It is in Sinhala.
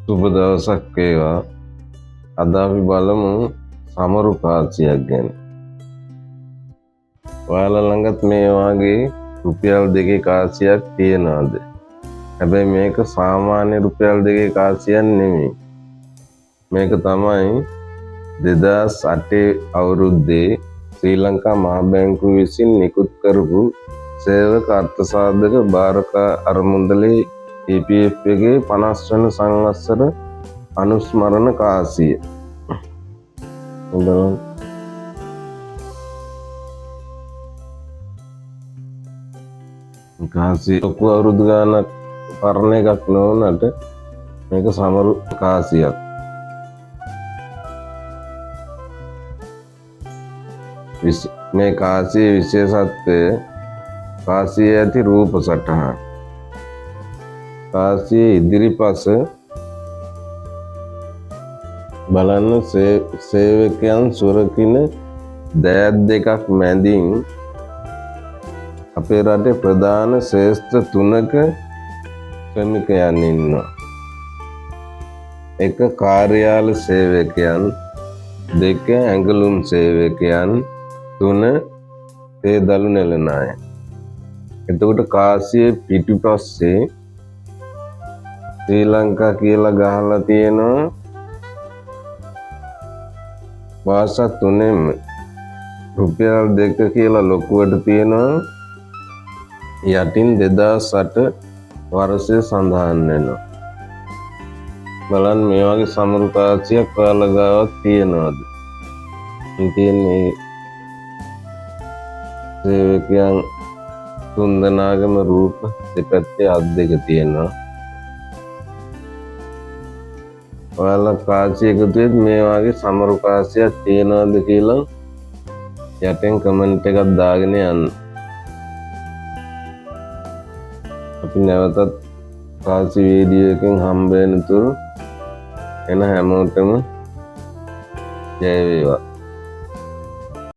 සුබ දවසක් වේවා. අද අපි බලමු සමරු කාසියක් ගැන. ඔයාලා ළඟත් මේ වගේ රුපියල් දෙකේ කාසියක් තියනවාද? හැබැයි මේක සාමාන්‍ය රුපියල් දෙකේ කාසියක් නෙමෙයි. මේක තමයි 2008 අවුරුද්දේ ශ්‍රී ලංකා මහ බැංකුව විසින් නිකුත් කරපු සේවක අර්ථසාධක භාරක අරමුදලේ EPF එකේ 50 වන සංවත්සර අනුස්මරණ කාසිය. බලන්න. කාසිය ලොකු අවුරුදු ගානක් පරණ එකක් නොවුනට මේක සමරු කාසියක්. මේ කාසියේ විශේෂත්වය කාසියේ ඇති රූප සටහන්. කාසියේ ඉදිරිපස බලන්න සේවකයන් සුරකින දෑත් දෙකක් මැදින් අපේ රටේ ප්‍රධාන ශ්‍රේෂ්ඨ තුනක ශ්‍රමිකයන් ඉන්නවා. එක කාර්යාල සේවකයන්, දෙක ඇඟලුම් සේවකයන්, තුන තේ දළු නෙලන අය. එතකොට කාසියේ පිටිපස්සේ ශ්‍රී ලංකා කියලා ගහලා තියෙනවා. භාෂා තුනෙන්ම රුපියල් දෙක කියලා ලොකුවට තියෙනවා. යටින් 2008 වර්ෂය සඳහන් වෙනවා. බලන්න මේ වගේ සමරු කාසියක් ඔයාලා ගාවත් තියෙනවද? මේ තියෙන්නේ සේවකයන් තුන්දෙනාගේම රූප දෙපැත්තේ අත් දෙක තියෙනවා. ඔයාලා කාසි එකතුවෙත් මේ වගේ සමරු කාසියක් තියෙනවද කියලා යටින් කමෙන්ට් එකක් දාගෙන යන්න. අපි නැවතත් කාසි වීඩියෝ එකෙන් හම්බ වෙනතුරු එන හැමෝටම ජය වේවා.